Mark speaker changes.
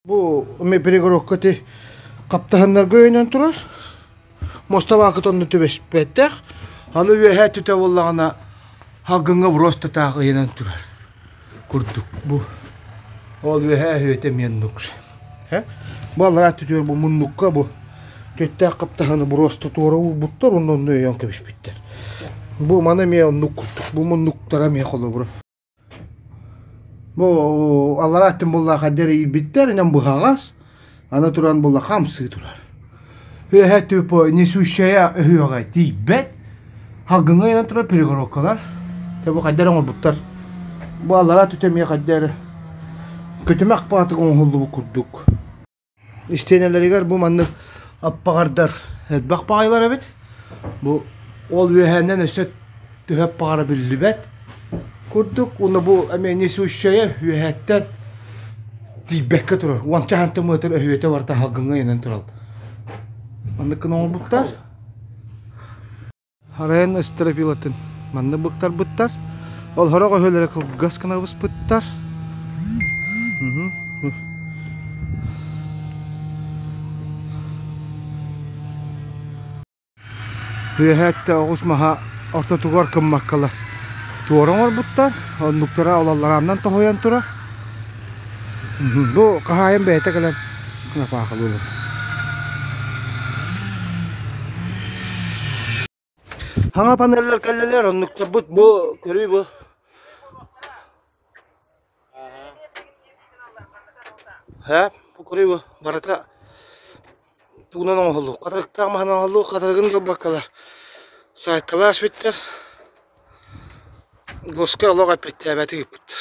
Speaker 1: Бу эмиэ перегородка ити хаптаһыннарга өйөнөн турар. Муоста баакыт онно түбэспэтэх. Аны үөһээ түтэ буоллаҕына салгыҥҥа просто таах ыйанан турар курдук бу. Ол үөһээ үһүөтэ эмиэ оннук. Бу аллараа түтүөр бу муннукка бу түттээх хаптаһыны просто туора уурбуттар онно онно өйөөн кэбиспиттэр. Бу маны эмиэ оннук курдук. Бу муннуктара эмиэ холобура. Бу аллараа өттүн буллаах эрдэ иирбиттэр, инэн быһаҕас, аны туран булла хамсыы турар. Үөһэ типа несущая өһүөҕэ тиийбэт. Халгыҥҥа ыйанан турар перегородкалар. Те бу хайдах эрэ оҥорбуттар. Бу аллараа өттүтэ эмиэ хайдах эрэ көтүмэх баатык оҥоһуллубут курдук. Истиэнэлэригэр бу маннык аппаҕардар элбэх баҕайылар эбит. Бу ол үөһээннэн өссө төһө аппаҕара биллибэт курдук. Уонна бу эмиэ несущая үөһэттэн тиийбэккэ турар. Уонча сантиметр өһүөтэ барыта салгыҥҥа ыйанан турар. Маннык гына оҥорбуттар. Арайан эстропилатын манна быктарбыттар. Ол сорох өһүөлэрэ кылгас гына быспыттар. Үөһээттэ оҕус маһа ортотугар кыммаккалар туора оҥорбуттар. Оннуктара олалларааннан тоһуйан турар. Бу хаһаайын бэйэтэ кэлэн кынапаахылыыр. Хаҥа панеллар кэллилэр, оннуктарбыт бу көрүү бу. Һэ, бу көрүү бу барыта тугунан оҥоһуллуу. Хатырыктаах маһынан оҥоһуллуу, хатырыгын ылбаккалар. Саайталаах сүттэр. Госка олох эппиэттээбэти ыыппыттар.